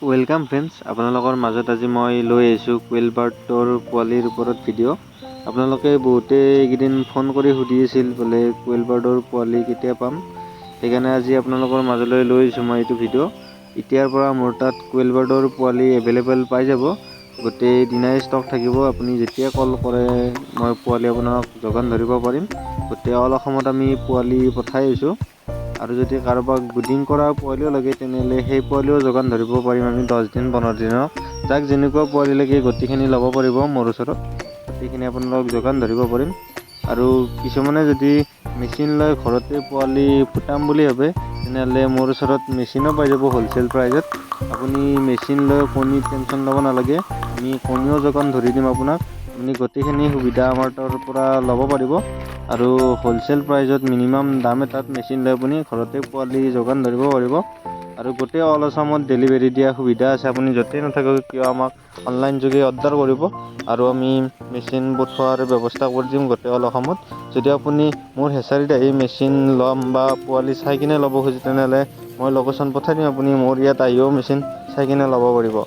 Welcome friends, আপোনালোকৰ মাজত আজি মই লৈ আহিছোঁ কুৱেল বাৰ্ডৰ পোৱালিৰ ওপৰত ভিডিঅ'। আপোনালোকে বহুতে এইকেইদিন ফোন কৰি সুধি আছিল বোলে কুৱেল বাৰ্ডৰ পোৱালি কেতিয়া পাম। সেইকাৰণে আজি আপোনালোকৰ মাজলৈ লৈ আহিছোঁ মই এইটো ভিডিঅ'। এতিয়াৰ পৰা মোৰ তাত কুৱেল বাৰ্ডৰ পোৱালি এভেইলেবল পাই যাব। গোটেই দিনাই ষ্টক থাকিব। আপুনি যেতিয়া কল কৰে, মই পোৱালি আপোনাক যোগান ধৰিব পাৰিম। গোটেই অল অসমত আমি পোৱালি পঠাই আছোঁ। আৰু যদি কাৰোবাক ব্ৰিডিং কৰা পোৱালিও লাগে, তেনেহ'লে সেই পোৱালিও যোগান ধৰিব পাৰিম আমি 10 দিন 15 দিনত। যাক যেনেকুৱা পোৱালি লাগে, গোটেইখিনি ল'ব পাৰিব মোৰ ওচৰত। গোটেইখিনি আপোনালোকক যোগান ধৰিব পাৰিম। আৰু কিছুমানে যদি মেচিন লৈ ঘৰতে পোৱালি ফুটাম বুলি ভাবে, তেনেহ'লে মোৰ ওচৰত মেচিনো পাই যাব হ'লচেল প্ৰাইজত। আপুনি মেচিন লৈ কণী টেনশ্যন ল'ব নালাগে, আমি কণীও যোগান ধৰি দিম আপোনাক। আপুনি গোটেইখিনি সুবিধা আমাৰ তাৰ পৰা ল'ব পাৰিব আৰু হ'লচেল প্ৰাইজত মিনিমাম দাম এটাত মেচিন লৈ আপুনি ঘৰতে পোৱালি যোগান ধৰিব পাৰিব। আৰু গোটেই অল আছামত ডেলিভাৰী দিয়া সুবিধা আছে। আপুনি য'তেই নাথাকক কিয়, আমাক অনলাইন যোগে অৰ্ডাৰ কৰিব আৰু আমি মেচিন পঠোৱাৰ ব্যৱস্থা কৰি দিম গোটেই অল অসমত। যদি আপুনি মোৰ হেচাৰীত আহি মেচিন ল'ম বা পোৱালি চাই কিনে ল'ব খোজে, তেনেহ'লে মই লোকেশ্যন পঠাই দিম। আপুনি মোৰ ইয়াত আহিও মেচিন চাই কিনে ল'ব পাৰিব।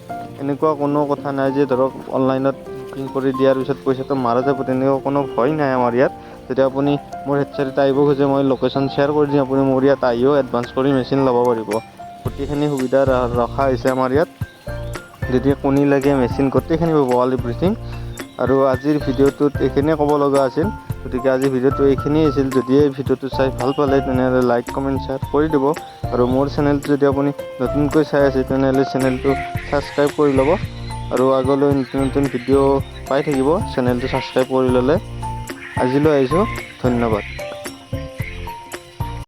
এনেকুৱা কোনো কথা নাই যে ধৰক অনলাইনত বুকিং কৰি দিয়াৰ পিছত পইচাটো মাৰা যাব, তেনেকুৱা কোনো ভয় নাই আমাৰ ইয়াত। যদি আপুনি মোৰ হেচাৰীত আহিব খোজে, মই লোকেশ্যন শ্বেয়াৰ কৰি দিম। আপুনি মোৰ ইয়াত আহিও এডভান্স কৰি মেচিন ল'ব পাৰিব। গোটেইখিনি সুবিধা ৰখা হৈছে আমাৰ ইয়াত। যদি কণী লাগে, মেচিন, গোটেইখিনি পাব, অল এভৰিথিং। আৰু আজিৰ ভিডিঅ'টোত এইখিনিয়ে ক'ব লগা আছিল। গতিকে আজিৰ ভিডিঅ'টো এইখিনিয়ে আছিল। যদি এই ভিডিঅ'টো চাই ভাল পালে, তেনেহ'লে লাইক, কমেণ্ট, শ্বেয়াৰ কৰি দিব। আৰু মোৰ চেনেলটো যদি আপুনি নতুনকৈ চাই আছে, তেনেহ'লে চেনেলটো ছাবস্ক্ৰাইব কৰি ল'ব আৰু আগলৈ নতুন নতুন ভিডিঅ' পাই থাকিব চেনেলটো ছাবস্ক্ৰাইব কৰি ল'লে। আজিলৈ আহিছোঁ, ধন্যবাদ।